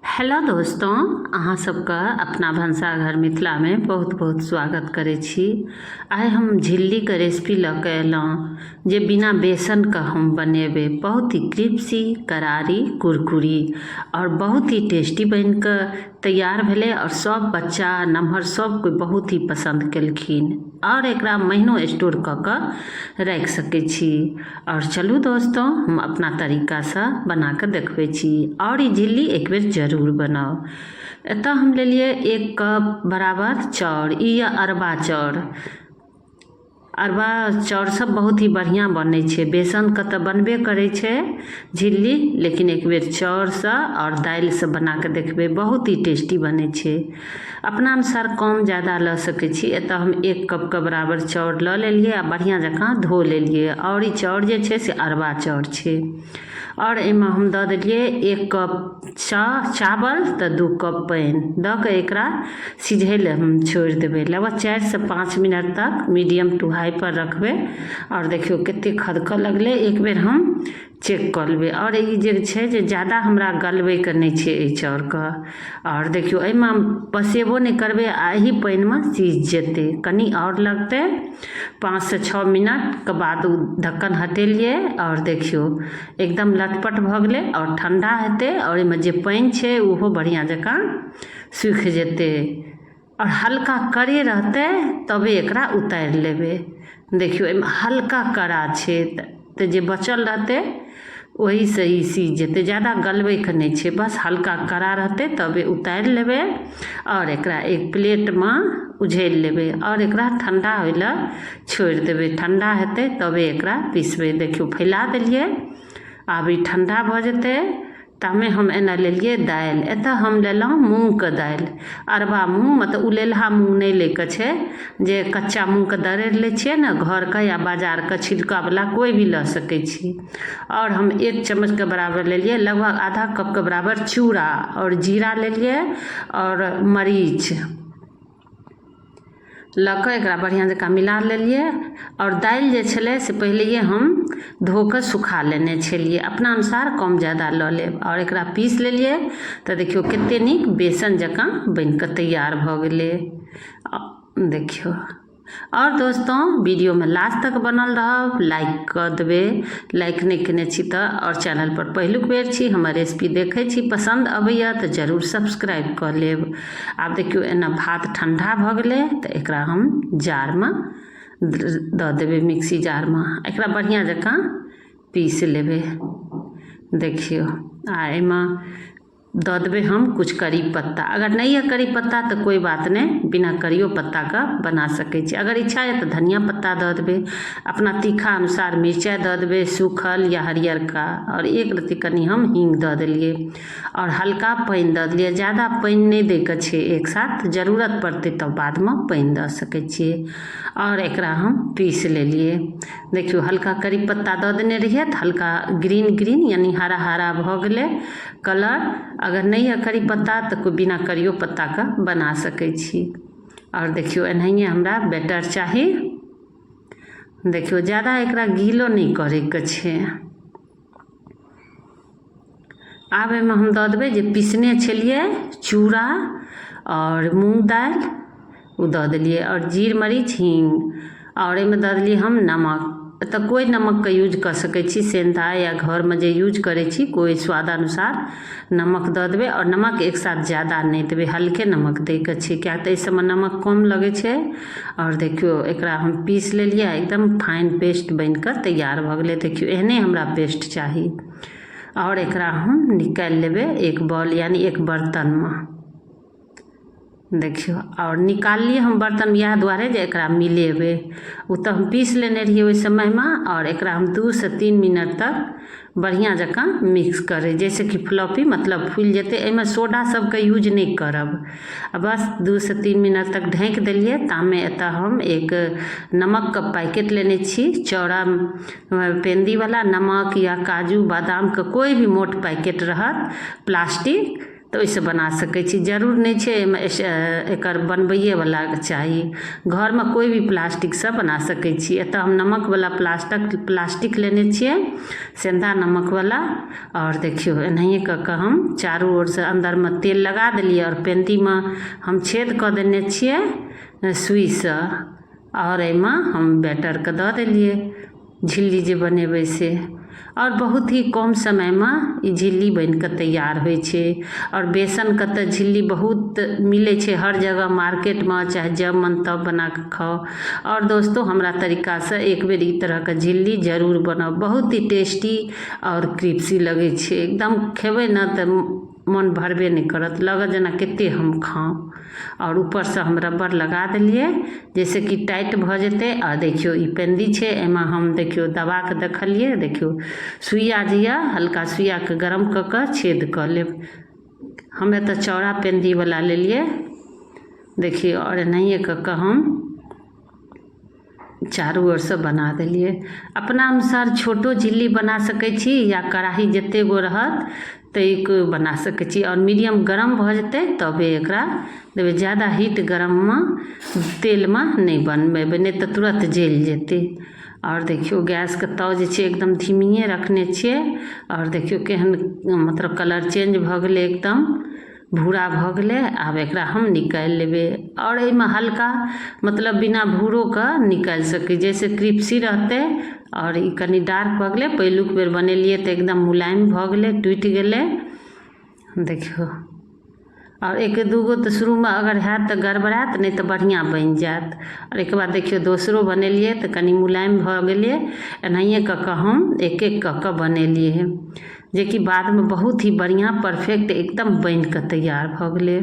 Hello दोस्तों, अहाँ सबके अपना भनसाघर मिथिलामे बहुत बहुत स्वागत करै छी। आइ हम झिल्लीके रेसिपी लऽ कऽ अयलहुँ जे बिना बेसनके हम बनेबै। बहुत ही क्रिप्सी, करारी, कुरकुरी आओर बहुत ही टेस्टी बनि कऽ तैयार भेलै आओर सब बच्चा नमहर सब कोइ बहुत ही पसन्द केलखिन। आओर एकरा महीनो स्टोर कऽ कऽ राखि सकै छी। आओर चलू दोस्तों, हम अपना तरीकासँ बना कऽ देखबै छी। आओर ई झिल्ली एक बेर जरूर बनाउ। एतऽ हम लेलियै 1 कप बराबर चाउर। ई यऽ अरबा चाउर। अरबा चाउर सब बहुत ही बढ़िआँ बनै छै। बेसनके तऽ बनबे करै छै झिल्ली, लेकिन एक बेर चाउरसँ आओर दालिसँ बना कऽ देखबै, बहुत ही टेस्टी बनै छै। अपना अनुसार कम जादा लऽ सकै छी। एतऽ हम 1 कपके बराबर चाउर लऽ लेलियै आ बढ़िआँ जकाँ धो लेलियै। आओर ई चाउर जे छै से अरबा चाउर छै। आओर एहिमे हम दऽ देलियै 1 कप चावल तऽ 2 कप पानि दऽ कऽ एकरा सिझै लए हम छोड़ि देबै। लगभग 4 से 5 मिनट तक मीडियम टू हाइ पर रखबै। आओर देखियौ कते खदकऽ लगलै, एक बेर हम चेक कऽ लेबै। आओर ई जे छै जे जादा हमरा गलबैके नहि छै एहि चाउरके। आओर देखियौ, एहिमे हम पसेबो नहि करबै आ एही पानिमे सीझ जेतै। कनि आओर लगतै। 5 से 6 मिनटके बाद ओ ढक्कन हटेलियै आओर देखियौ, एकदम लटपट भऽ गेलै। आओर ठण्डा हेतै आओर एहिमे जे पानि छै, ओहो बढ़िआँ जकाँ सूखि जेतै आओर हल्का करे रहतै, तबे एकरा उतारि लेबै। देखियौ, एहिमे हल्का कड़ा छै, तऽ जे बचल रहतै ओहिसँ ई सीझ जेतै। जादा गलबैके नहि छै, बस हल्का कड़ा रहतै तबे उतारि लेबै। आओर एकरा एक प्लेटमे उझलि लेबै आओर एकरा ठण्डा होइ लए छोड़ि देबै। ठण्डा हेतै तबे एकरा पिसबै। देखियौ, फैला देलियै। आब ई ठण्डा भऽ जेतै, तामे हम एना लेलियै दालि। एतऽ हम लेलहुँ मूँगके दालि, अरबा मूँग, मतलब उलेलहा मूँग नहि लैके छै। जे कच्चा मूँगके दरड़ि लै छियै ने घरके या बाजारके छिलकावला, कोइ भी लऽ सकै छी। आओर हम 1 चम्मचके बराबर लेलियै, लगभग आधा कपके बराबर चूड़ा आओर जीरा लेलियै आओर मरीच लऽ कऽ एकरा बढ़िआँ जकाँ मिला लेलियै। आओर दालि जे छलै से पहिलैए हम धो कऽ सुखा लेने छलियै। अपना अनुसार कम जादा लऽ लेब। आओर एकरा पीस लेलियै तऽ देखियौ, कतेक नीक बेसन जकाँ बनि कऽ तैयार भऽ गेलै। देखियौ। आओर दोस्तों, वीडियोमे लास्ट तक बनल रहब, लाइक कऽ देबै लाइक नहि केने छी तऽ। आओर चैनल पर पहिलुक बेर छी, हमर रेसिपी देखै छी, पसन्द अबैए तऽ जरूर सब्सक्राइब कऽ लेब। आब देखियौ, एना भात ठण्डा भऽ गेलै तऽ एकरा हम जारमे दऽ देबै, मिक्सी जारमे। एकरा बढ़िआँ जकाँ पीस लेबै। देखियौ, आ एहिमे दऽ देबै हम किछु करी पत्ता। अगर नहि यऽ करी पत्ता तऽ कोइ बात नहि, बिना करियो पत्ताके बना सकै छी। अगर इच्छा यऽ तऽ धनिया पत्ता दऽ देबै। अपना तीखा अनुसार मिरचाइ दऽ देबै, सूखल या हरियरका। आओर एक रत्ती कनि हम हीङ्ग दऽ देलियै आओर हल्का पानि दऽ देलियै। जादा पानि नहि दैके छै एक साथ, जरूरत पड़तै तऽ बादमे पानि दऽ सकै छियै। आओर एकरा हम पीस लेलियै। देखियौ, हल्का करी पत्ता दऽ देने रहियै तऽ हल्का ग्रीन ग्रीन यानि हरा हरा भऽ गेलै कलर। अगर नहि यऽ करी पत्ता तऽ कोइ बिना करियो पत्ताके बना सकै छी। आओर देखियौ, एनाहिए हमरा बैटर चाही। देखियौ, जादा एकरा गीलो नहि करैके छै। आब एहिमे हम दऽ देबै जे पिसने छलियै चूड़ा आओर मूँग दालि, ओ दऽ देलियै, आओर जीर, मरीच, हींग। आओर एहिमे दऽ देलियै हम नमक। एतऽ कोइ नमकके यूज कऽ सकै छी, सेन्धा या घरमे जे यूज करै छी, कोइ स्वादानुसार नमक दऽ देबै। आओर नमक एक साथ ज्यादा नहि देबै, हल्के नमक दैके छै, किएक तऽ एहि सबमे नमक कम लगै छै। आओर देखियौ, एकरा हम पीस लेलियै, एकदम फाइन पेस्ट बनि कऽ तैयार भऽ गेलै। देखियौ, एहने हमरा पेस्ट चाही। आओर एकरा हम निकालि लेबै एक बॉल यानि एक बर्तनमे। देखियौ, आओर निकाललियै हम बर्तन इएह दुआरे जे एकरा मिलेबै। ओ तऽ हम पीस लेने रहियै ओहि समयमे। आओर एकरा हम 2 से 3 मिनट तक बढ़िआँ जकाँ मिक्स करै, जाहिसँ कि फ्लफी मतलब फुलि जेतै। एहिमे सोडा सबके यूज नहि करब। आ बस 2 से 3 मिनट तक ढाँकि देलियै। तामे एतऽ हम एक नमकके पैकेट लेने छी, चौड़ा पेंदीवला नमक या काजू बादामके कोइ भी मोट पैकेट रहत प्लास्टिक, तऽ तऽ ओहिसँ बना सकै छी। जरूर नहि छै एहिमे एकर बनबैएवला चाही। घरमे कोइ भी प्लास्टिकसँ बना सकै छी। एतऽ हम नमकवला प्लास्टिक लेने छियै, सेन्धा नमकवला। आओर देखियौ, एनाहिए कऽ कऽ हम चारू ओरसँ अन्दरमे तेल लगा देलियै आओर पेंदीमे हम छेद कऽ देने छियै सुइसँ, आओर एहिमे हम बैटरके दऽ देलियै झिल्ली जे बनेबै से। आओर बहुत ही कम समयमे ई झिल्ली बनि कऽ तैयार होइ छै। आओर बेसनके तऽ झिल्ली बहुत मिलै छै हर जगह मार्केटमे, चाहे जब मन तब बना कऽ खाउ। आओर दोस्तो, हमरा तरीकासँ एक बेर ई तरहके झिल्ली जरूर बनाउ। बहुत ही टेस्टी आओर क्रिप्सी लगै छै एकदम। खेबै ने तऽ मन भरबे नहि करत, लागत जेना कतेक हम खाउ। आओर ऊपरसँ हम रबड़ लगा देलियै, जाहिसँ कि टाइट भऽ जेतै। आ देखियौ, ई पेंदी छै, एहिमे हम देखियौ दबा कऽ देखलियै। देखियौ, सुइया जे यऽ, हल्का सुइयाके गरम कऽ कऽ छेद कऽ लेब। हम एतऽ चौड़ा पेंदीवला लेलियै, देखियौ। आओर एनाहिए कऽ कऽ हम चारू ओरसँ बना देलियै। अपना अनुसार छोटो झिल्ली बना सकै छी या कड़ाही जतेक गो रहत ताहिके बना सकै छी। आओर मीडियम गरम भऽ जेतै तबे एकरा देबै। ज्यादा हीट गरममे तेलमे नहि बनबेबै, नहि तऽ तुरन्त जलि जेतै। आओर देखियौ, गैसके ताव जे छै एकदम धीमिए रखने छियै। आओर देखियौ, केहन मतलब कलर चेंज भऽ गेलै, एकदम भूरा भऽ गेलै। आब एकरा हम निकालि लेबै। आओर एहिमे हल्का मतलब बिना भूरोके निकालि सकै, जाहिसँ क्रिप्सी रहतै। आओर ई कनि डार्क भऽ गेलै। पहिलुक बेर बनेलियै तऽ एकदम मुलायम भऽ गेलै, टूटि गेलै, देखियौ। आओर एक दूगो तऽ शुरूमे अगर हैत तऽ गड़बड़ायत, नहि तऽ बढ़िआँ बनि जायत। आओर एहिके बाद देखियौ, दोसरो बनेलियै तऽ कनि मुलायम भऽ गेलै। एनाहिए कऽ कऽ हम एक एक कऽ कऽ बनेलियै, जेकि बादमे बहुत ही बढ़िआँ परफेक्ट एकदम बनि कऽ तैयार भऽ गेलै।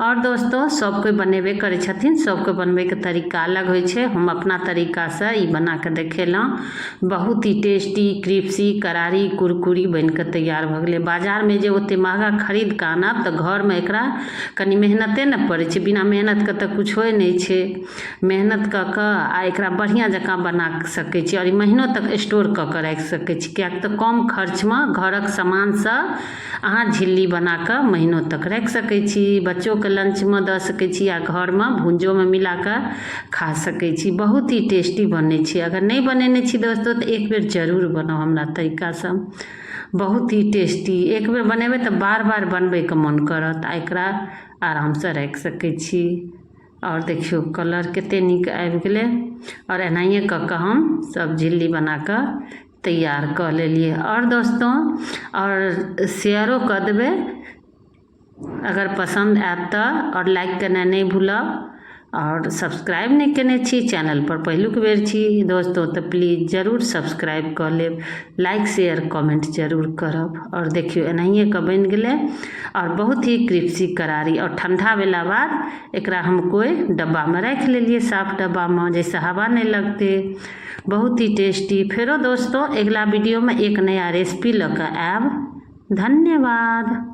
आओर दोस्तो, सभ कोइ बनेबे करै छथिन, सभके बनबैके तरीका अलग होइ छै। हम अपना तरीकासँ ई बना कऽ देखेलहुँ। बहुत ही टेस्टी, क्रिप्सी, करारी, कुरकुरी बनि कऽ तैयार भऽ गेलै। बाजारमे जे ओतेक महगा खरीद कऽ आनब तऽ घरमे एकरा कनि मेहनते ने पड़ै छै। बिना मेहनतके तऽ किछु होइ नहि छै। मेहनत कऽ कऽ आ एकरा बढ़िआँ जकाँ बना सकै छी आओर ई महीनो तक स्टोर कऽ कऽ राखि सकै छी, किएक तऽ कम खर्चमे घरक सामानसँ अहाँ झिल्ली बना कऽ महीनो तक राखि सकै छी। बच्चोके लंचमे दऽ सकै छी आ घरमे भुजोमे मिला कऽ खा सकै छी। बहुत ही टेस्टी बनै छै। अगर नहि बनेने छी दोस्तो, तऽ एक बेर जरूर बनाउ हमरा तरीकासँ। बहुत ही टेस्टी। एक बेर बनेबै तऽ बार बार बनबैके मोन करत आ एकरा आरामसँ राखि सकै छी। आओर देखियौ, कलर कतेक नीक आबि गेलै। आओर एनाहिए कऽ कऽ हम सभ झिल्ली बना कऽ तैयार कऽ लेलियै। आओर दोस्तो, आओर शेयरो कऽ देबै अगर पसन्द आयत तऽ, आओर लाइक केनाइ नहि भूलब। आओर सब्सक्राइब नहि केने छी, चैनलपर पहिलुक बेर छी दोस्तो, तऽ प्लीज जरूर सब्सक्राइब कऽ लेब। लाइक, शेयर, कमेंट जरूर करब। आओर देखियौ, एनाहिए कऽ बनि गेलै आओर बहुत ही क्रिप्सी, करारी। आओर ठण्डा भेला बाद एकरा हम कोइ डब्बामे राखि लेलियै, साफ डब्बामे, जाहिसँ हवा नहि लगतै। बहुत ही टेस्टी। फेरो दोस्तो, अगिला वीडियोमे एक नया रेसिपी लऽ कऽ आयब। धन्यवाद।